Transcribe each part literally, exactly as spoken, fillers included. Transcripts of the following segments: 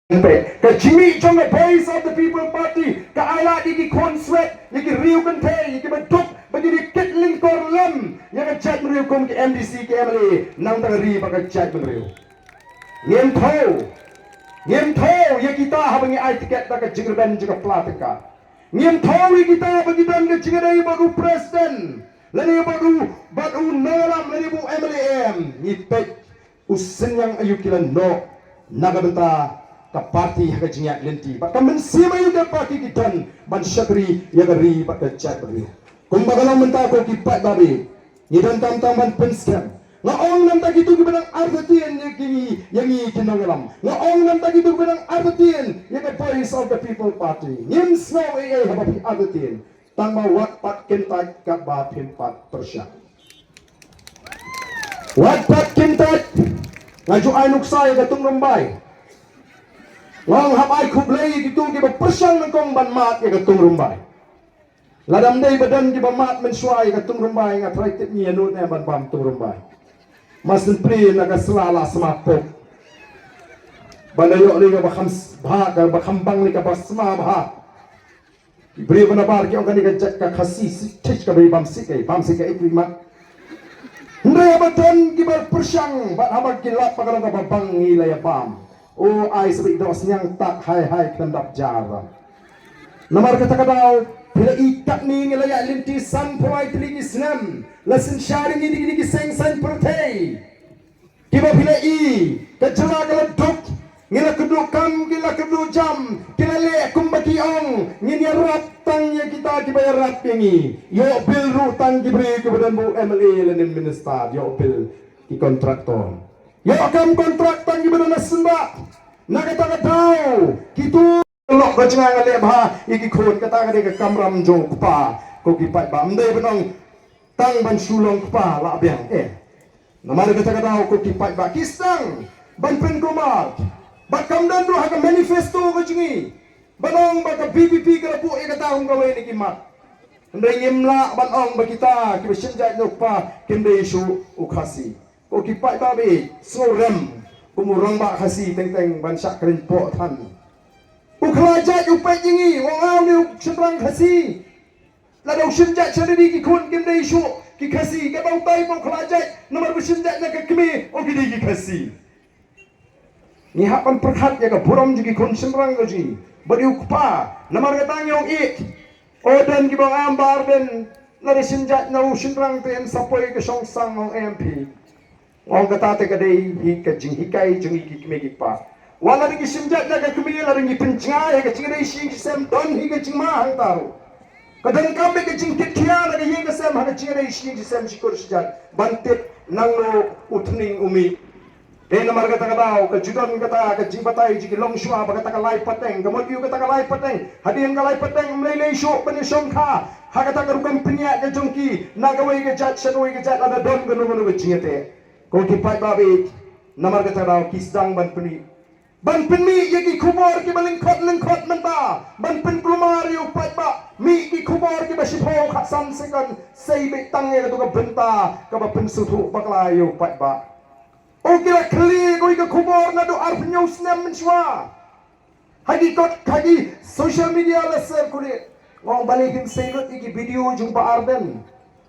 Ka jingmih jong ka Voice of the People Party ka ai lad ïa ki khun swet, ïa ki riew kynthei, ïa ki baduk, ba kin ïa kit lyngkor lem ïa ka jaitbynriew kum ki M D C, ki M L A, nangta ka ri bad ka jaitbynriew. Ngim thew, ngim thew ïa kita haba ngi ai tiket da ka jingrben jong ka pla tyngka. Ngim thew ïa kita ba ngi don ka jingïadei bad u president, lane bad u, bad u nongïalam, lane bad u M L A. Ngi peit u synñiang aïu ki la noh na ka bynta ka party ha ka jingïaid lynti, bad ka mynsiem aïu ka party ki don ban shakri ïa ka ri bad ka jaitbynriew. Kumba ka long mynta, ko ki paidbah, ngi donkam tang ban pynskhem. Nga ong na bynta kito kiba dang artatien ïa ngi, ïa ngi ki nongïalam. Nga ong na bynta kito kiba dang artatien ïa ka Voice of the People Party. Ngim sngew ei ei haba phi artatien. Tang ba wat pat kyntait katba phim pat pyrshang. Wat pat kyntait. Nga ju ai nuksa ïa ka Tungrymbai. Nga ong hap ai khublei ïa kito kiba pyrshang nyngkong ban mad ïa ka Tungrymbai. Lada ym dei ba don kiba mad mynshuwa ïa ka Tungrymbai, nga tharai tip ngi ïa nud ne ban bam Tungrymbai. Mar syn plie na ka sla la sma pop. Ban da ïoh ne kaba kham s-, bha, kaba kham bang ne kaba sma bha. Ki briew ba nabar ki ong kane ka jait ka Khasi, sih thik ka bei bam sih ka, bam sih ka, i pli mat. Hynrei haba don kiba pyrshang bad haba ki lap ba ka long kaba bang, ngi la ïa bam. O ai sbit doh sniang tak hai hai khlem dap jar. Namar kata ka daw phi la i katne ngi la ïaid lynti sanphew lai tylli ki snem, la synshar ïa ngi da kine ki seng saiñ pyrthei. Kiba phi la i, ka jylla ka la duk, ngi la kduh kam, ki la kduh jam, ki la leh kumba ki ong, ngin ïarap tang ïa kita kiba ïarap ïa ngi. Ïoh bill ruh tang ki briew kiba don bad u M L A lane minister, ïoh bill ki contractor. Ïoh kam kontrak tang kiba don na symbai. Na kata ka daw, kito lok ka jngai nga leh bha ïa ki khun, kata ka dei ka kamram jong u kpa, ko ki paidbah. Ym dei ban ong tang ban shu long kpa la biang, eh. Namar kata ka daw, ko ki paidbah, ki sdang ban pynkulmar. Bad kam don ruh ha ka manifesto ka jong ngi ban ong ba ka V P P ka la buh ïa kata kum kawei na ki mat. Hynrei ngim lah ban ong ba kita kiba shim jait na u kpa kim dei shuh u Khasi. Ko ki paidbah, sngewrem kum u rangbah Khasi teng teng ban shah kren poh than. U khlajait u peit ïa ngi, u ong, aw, une u shynrang Khasi. Lada u shim jait sha lade ki khun kim dei shuh ki Khasi, kaba u tai ba u khlajait namar ba u shim jait na ka kmie, u ki dei ki Khasi. Ngi hap ban pyrkhat ïa ka burom jong ki khun shynrang ka jong ngi bad ïa u kpa. Namar kata ngi ong ïa, o, don kiba ong, am, Bah Ardent, lada shim jait na u shynrang te yn sa poi ka shongsang, ong em phi. Ong kata te ka dei hi ka jinghikai jong ngi ki kmie ki kpa. Wat lada ki shim jait na ka kmie, lada ngi pynjngai ha ka jingïadei shi ïing shi sem, don hi ka jingma hangta ruh. Ka donkam beit ka jingkit khia na ka ïing ka sem ha ka jingïadei shi ïing shi sem, shi kur shi jan, ban tip nangno u thning u mih. Te namar kata ka daw ka ju don kata ka jingbatai jong ki longshuwa ba kata ka lai pateng, ka mut ïa kata ka lai pateng, hadien ka lai pateng ym lei lei shuh ban ïa shongkha ha kata ka rukom pynïaid ka jong ki na kawei ka jait sha kawei ka jait lada don kano kano ka jingïateh. Ko ki paidbah, namar kata ka daw ki sdang ban pynmih, ban pynmih ïa ki khubor kiba lyngkot lyngkot mynta, ban pynkulmar ïa u paidbah, mih ki khubor kiba shiphew khatsan second, sei beit tang ïa kato ka bynta kaba pynsngewthuh bakla ïa u paidbah. O, ki la khlieh kawei ka khubor naduh arphew hynñiew snem mynshuwa. Ha ki kot, ha ki social media la circulate. Nga ong balei phim sei lut ïa ki video jong Bah Ardent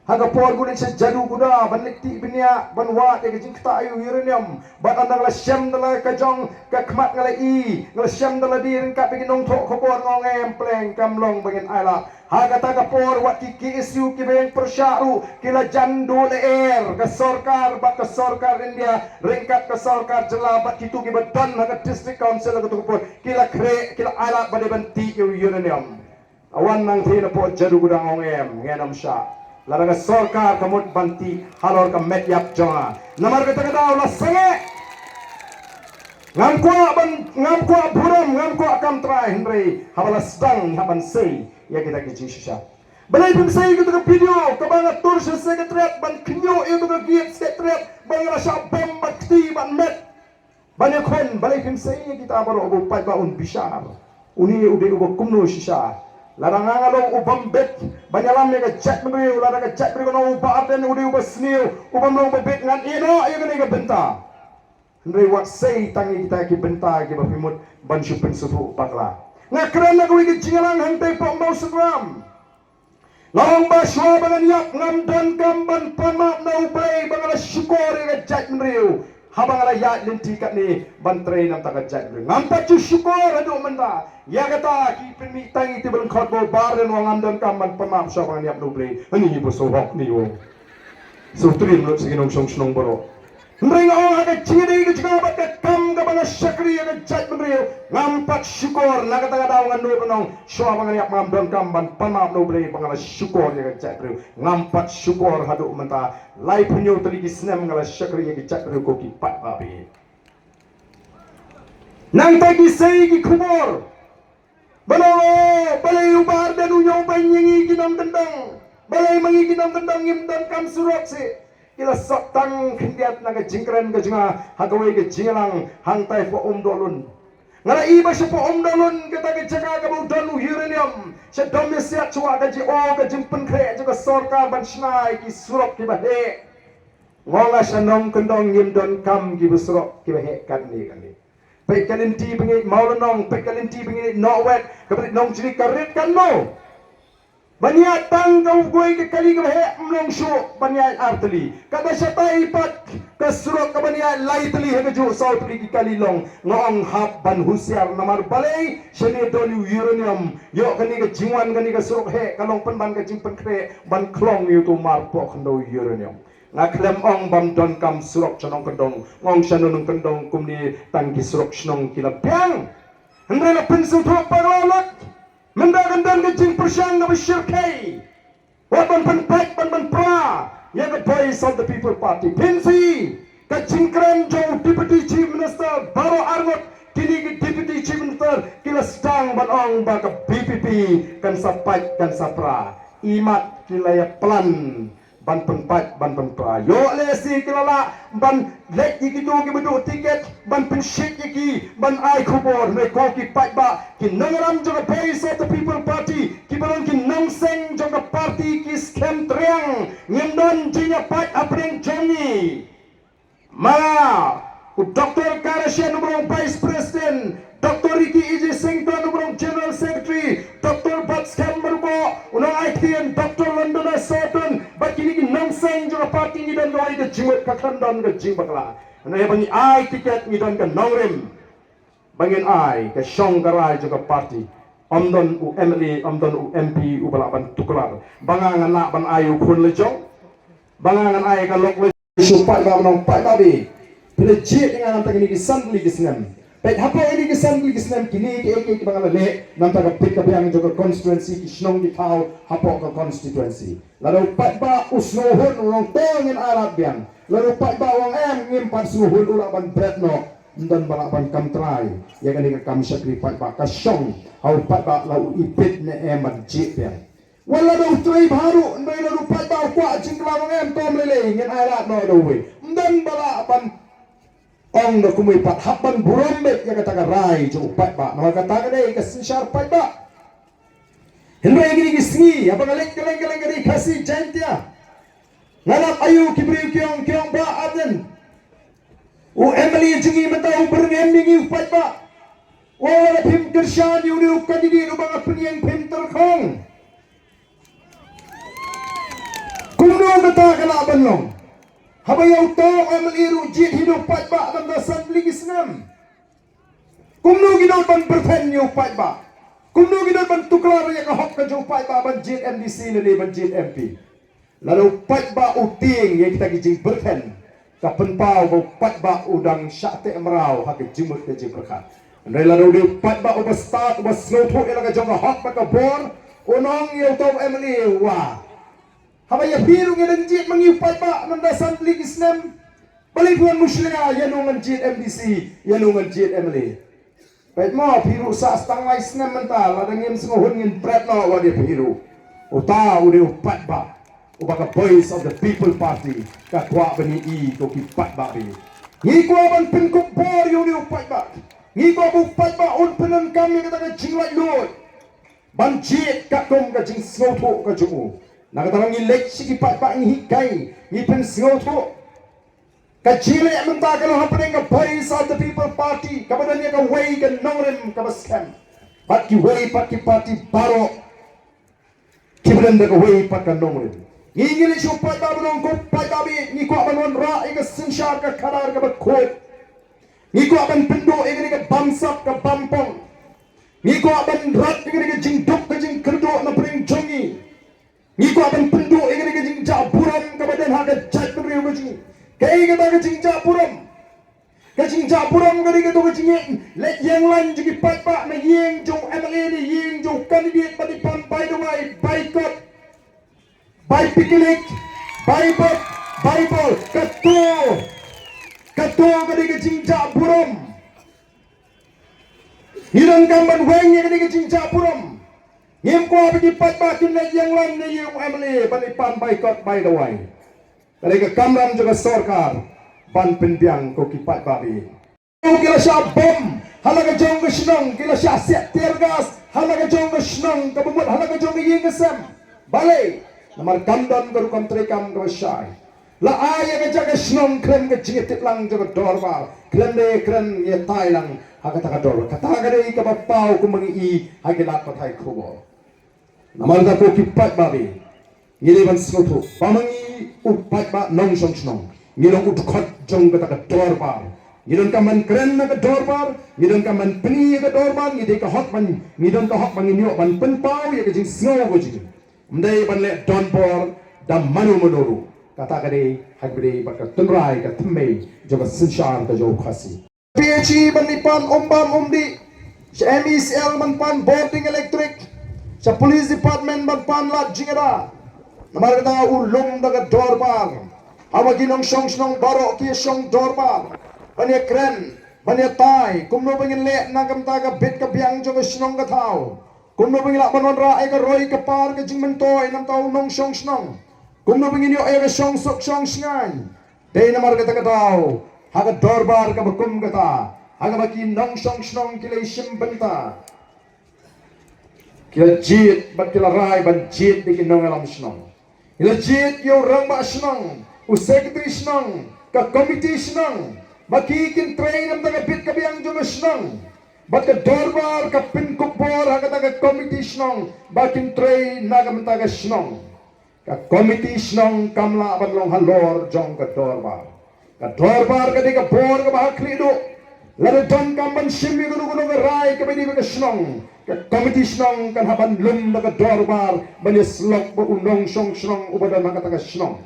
ha ka por ba u leit sha Jaduguda ban leit tih bniah ban wad ïa ka jingktah ïa u uranium. Bad ynda nga la shem da la ka jong ka khmat nga la i, nga la shem da lade ryngkat bad ki nongthoh khubor, nga ong em, pleng, kam long ba ngin ailad. Ha kata ka por wat ki K S U kiba ïeng pyrshah ruh ki la jan duh lyer, ka sorkar bad ka sorkar India ryngkat ka sorkar jylla bad kito kiba don ha ka district council ha kato ka por ki la khreh, ki la ailad ba dei ban tih ïa u uranium. Wan nangthie napoh Jaduguda, nga ong em, ngin ym shah. Lada ka sorkar ka mut ban tih halor ka met ïap jong nga. Namar kata ka daw la sangeh. Ngam kwah ban, ngam kwah burom, ngam kwah kam trai, hynrei haba la sdang ngi hap ban sei ïa kita ki jingshisha. Balei phim sei ïa kata ka video kaba nga tur sha secretariat ban khynñiuh ïa kata ka gate secretariat ba nga la shah bom bad kti bad met ban ïakhun? Balei phim sei ïa kita baroh, ba u paidbah un bishar? Une u dei uba kumno shisha? Lada nga nga long u bym bit ban ïalam ïa ka jaitbynriew, lada ka jaitbynriew ka ong u Bah Ardent u dei uba sniew, u bym long uba bit, ngan ïehnoh ïa kane ka bynta. Hynrei wat sei tang ïa kita ki bynta kiba phi mut ban shu pynsngewthuh bakla. Nga kren na kawei ka jingïalang hangtei hapoh Mawsynram. Nga ong ba shuwa ba ngan ïap ngam donkam ban pan map na U Blei ba nga la shukor ïa ka jaitbynriew. Haba nga la ïaid lynti katne ban trei na ka bynta ka jaitbynriew, ngam pat ju shukor haduh mynta. Ïa kata ki pynmih tang ïa ki ba lyngkot ba u Bah Ardent u ong ngam donkam ban pan map shuwa ba ngan ïap na U Blei. Ani hi ba sngewhok ni u. Sngewtriem lut sha ki nongshong shnong baroh. Hynrei nga ong ha ka jingïadei ka jong nga bad ka kam kaba nga shakri ïa ka jaitbynriew, ngam pat shukor. Na kata ka daw ngan nud ban ong shuwa ba ngan ïap ngam donkam ban pan map na U Blei ba nga la shukor ïa ka jaitbynriew. Ngam pat shukor haduh mynta. Laiphew hynñiew tylli ki snem nga la shakri ïa ka jaitbynriew ko ki paidbah. Nangta ki sei ki khubor ban ong, oh, balei u Bah Ardent u ñiew beiñ ïa ngi ki nongkyndong? Balei ma ngi ki nongkyndong ngim donkam surok seh? Ki la sot tang khyndiat na ka jingkren ka jong nga ha kawei ka jingïalang hangtai hapoh Umdohlun. Nga la ïohi ba shapoh Umdohlun kata ka jaka kaba u don u uranium, sha Dom Ïasiat shuwa ka jing, oh, ka jingpynkhreh jong ka sorkar ban shna ïa ki surok kiba heh. Nga ong nga sha nongkyndong ngim donkam kiba surok kiba heh katne katne. Peit ka lynti ba ngi leit Mawlynnong, peit ka lynti ba ngi leit Nohwet, kaba leit Nongjri ka rit katno. Ban ïaid tang kawei ka kali kaba heh ym long shuh ban ïaid ar tylli. Kaba shatai pat ka surok kaban ïaid lai tylli ha kajuh saw tylli ki kali long. Nga ong hap ban husiar namar balei shane don ïa u uranium. Ïoh kane ka jingwan kane ka surok heh ka long pynban ka jingpynkhreh ban khlong ïa uto u marpoh khyndew uranium. Nga khlem ong bym donkam surok sha nongkyndong. Nga ong sha nongkyndong kumne tang ki surok shnong ki la biang. Hynrei la pynsngewthuh bakla lut. Mynta kan don ka jingpyrshang kaba shyrkhei. Wat ban pynpait ban pynpra ïa ka Voice of the People Party. Phin sa ïohi ka jingkren jong u Deputy Chief Minister baroh arngut. Kine ki Deputy Chief Minister ki la sdang ban ong ba ka V P P kan sa pait kan sa pra. Imat ki la ïa plan ban pynpait ban pynpra. Ïoh lehse ki la lah ban leit ïa kito kiba duh tiket ban pynshit ïa ki ban ai khubor. Hynrei ko ki paidbah, ki nongïalam jong ka Voice of the People Party kiba long ki nongseng jong ka party ki skhem triang. Ngim don jingïapait hapdeng jong ngi. Ma nga, u Doctor Karashian uba long Vice President, Doctor Ricky A J Syngkon uba long General Secretary, Doctor Batskhem Myrboh, u nongai ktien Doctor London Soutun, bad kine ki nongseng jong ka party ngi don kawei ka jingmut, ka khlem don ka jingbakla. Hynrei haba ngi ai tiket ngi don ka nongrim ba ngin ai ka shong ka rai jong ka party. Ym don u M L A, ym don u M P uba lah ban tuklar. Ba nga ngan lah ban ai u khun la jong, ba nga ngan ai ka lok la jong. Shu paidbah, nong paidbah, phi la jied ïa nga na bynta kine ki san tylli ki snem. Peit hapoh kine ki san tylli ki snem, kine kiei kiei kiba nga la leh na bynta ka bit ka biang jong ka constituency, ki shnong ki thaw hapoh ka constituency. Lada u paidbah u sngewhun u ong to ngin ai lad biang. Lada u paidbah u ong em, ngim pat sngewhun, u lah ban bret noh. Ym don ba lah ban kam trai ïa kane ka kam shakri paidbah, ka shong ha u paidbah la u ipit ne em ban jied biang. Wat lada u trei bha ruh, hynrei lada u paidbah u kwah jingkylla, u ong em, to ym lei lei, ngin ai lad noh da uwei. Ym don ba lah ban ong da kumwei pat, hap ban burom beit ïa kata ka rai jong u paidbah. Namar kata ka dei ka synshar paidbah. Hynrei kine ki sngi haba nga leit kylleng kylleng ka ri Khasi Jaiñtia, nga lap aïu ki briew ki ong, ki ong Bah Ardent, u M L A jong ngi mynta u byrngem ïa ngi u paidbah. U ong lada phim kyrshan ïa une u candidate uba nga pynïeng phim tyrkhong. Kumno kata ka lah ban long? Haba ïa uta u M L A ruh jied hi da u paidbah na bynta san tylli ki snem. Kumno ki doh ban pyrthen ïa u paidbah? Kumno ki doh ban tuklar ïa ka hok ka jong u paidbah ban jied M D C lane ban jied M P? Lada u paidbah u tieng ïa kita ki jingpyrthen, ka pynpaw ba u paidbah u dang shah teh mraw ha ka jingmut ka jingpyrkhat. Hynrei lada u dei u paidbah uba stad, uba sngewthuh ïa la ka jong ka hok bad ka bor, un ong ïa uta u M L A, wa, haba ïa phi ruh ngi dang jied ma ngi u paidbah na bynta san tylli ki snem. Balei phi wan mushlia ïa no ngan jied M D C, ïa no ngan jied M L A? Peit mo, phi ruh sah tang lai snem mynta, lada ngim sngewhun ngin bret noh wat ïa phi ruh. Uta u dei u paidbah uba ka Voice of the People Party ka kwah ban ïohi, ko ki paidbah. Ngi kwah ban pynkup bor ïa u dei u paidbah. Ngi kwah ba u paidbah un pyndonkam ïa kata ka jinglaitluid ban jied katkum ka jingsngewthuh ka jong u. Na kata ngi leit sha ki paidbah, ngi hikai, ngi pynsngewthuh. Ka jingleh mynta ka long hapdeng ka Voice of the People Party, kaba don ïa kawei ka nongrim kaba skhem bad kiwei pat ki party baroh kiba don da kawei pat ka nongrim. Ngi ngi leit sha u paidbah ba nongkop, paidbah ba ïeit, ngi kwah ban wanrah ïa ka synshar ka khadar kaba khuid. Ngi kwah ban pynduh ïa kane ka bamsap ka bampong. Ngi kwah ban rat ïa kane ka jingduk ka jingkyrduh na pdeng jong ngi. Ngi kwah ban pynduh ïa kane ka jingjah burom kaba don ha ka jaitbynriew ka jong ngi. Kaei kata ka jingjah burom? Ka jingjah burom ka dei kato ka jingïaleit ïeng lain jong ki paidbah na ïing jong u M L A ne ïing jong u candidate, ban ïa pan bai dawai, bai kot, bai picnic, bai bot, bai bol. Kato, kato ka dei ka jingjah burom. Ngi donkam ban weng ïa kane ka jingjah burom. Ngim kwah ba ki paidbah kin leit ïeng lain na ïing u M L A ban ïa pan bai kot bai dawai. Ka dei ka kamram jong ka sorkar ban pynbiang, ko ki paidbah ba ïeit. Ki la shah bom ha la ka jong ka shnong, ki la shah siat tear gas ha la ka jong ka shnong, kaba mut ha la ka jong ka ïing ka sem. Balei? Namar kam don ka rukom treikam kaba shai. La ai ïa ka jaka shnong khlem ka jingïatiplang jong ka dorbar, khlem da kren ïatai lang ha kata ka dorbar. Kata ka dei kaba paw kumba ngi i ha ki lad pathai khubor. Namar kata, ko ki paidbah ba ïeit, ngi dei ban sngewthuh ba ma ngi u paidbah nongshong shnong, ngi long u dkhot jong kata ka dorbar. Ngi donkam ban kren na ka dorbar, ngi donkam ban pyni ïa ka dorbar, ngi dei ka hok ban, ngi don ka hok ba ngin ïoh ban pynpaw ïa ka jingsngew ka jong ngi. Ym dei ban leh donbor da mano mano ruh. Kata ka dei ha kaba dei bad ka tynrai ka thymmei jong ka synshar ka jong u Khasi. P H E ban ïa pan um bam um dih, sha M E C L ban pan bording electric, sha police department ban pan lad jingïada. Namar kata u lum da ka dorbar, haba ki nongshong shnong baroh ki shong dorbar ban ïa kren, ban ïatai kumno ba ngin leh na ka bynta ka bit ka biang jong ka shnong ka thaw. Kumno ba ngin lah ban wanrah ïa ka roi ka par ka jingmyntoi na ka bynta u nongshong shnong. Kumno ba ngin ïoh ïa ka shongsuk shongshngaiñ. Dei namar kata ka daw ha ka dorbar kaba kum kata ha kaba ki nongshong shnong ki la shim bynta. Ki la jied bad ki la rai ban jied ïa ki nongïalam shnong. Ki la jied ïa u rangbah shnong, u secretary shnong, ka komiti shnong, ba ki kin trei na ka bynta ka bit ka biang jong ka shnong. Bad ka dorbar ka pynkup bor ha kata ka komiti shnong ba kin trei na ka bynta ka shnong. Ka komiti shnong kam lah ban long halor jong ka dorbar. Ka dorbar ka dei ka bor kaba ha khlieh duh. Lada donkam ban shim ïa kano kano ka rai kaba ïadei bad ka shnong, ka komiti shnong kan hap ban lum da ka dorbar ban ïasyllok bad u nongshong shnong uba don ha kata ka shnong.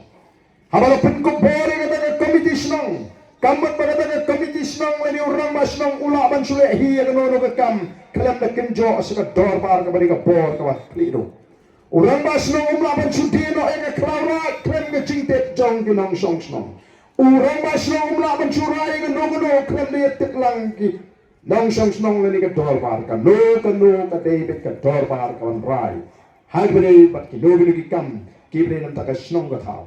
Haba la pynkup bor ïa kata ka komiti shnong, ka mut ba kata ka komiti shnong lane u rangbah shnong u lah ban shu leh hi ïa kano kano ka kam khlem da kynjoh sha ka dorbar kaba dei ka bor kaba ha khlieh duh. U rangbah shnong um lah ban shu die noh ïa ka khlaw raid khlem ka jingtip jong ki nongshong shnong. U rangbah shnong um lah ban shu rai ïa kano kano khlem da ïatip lang ki nongshong shnong lane ka dorbar. Kano kano ka dei beit ka dorbar ka ban rai ha kaba dei bad kino kino ki kam kiba dei na ka bynta ka shnong ka thaw.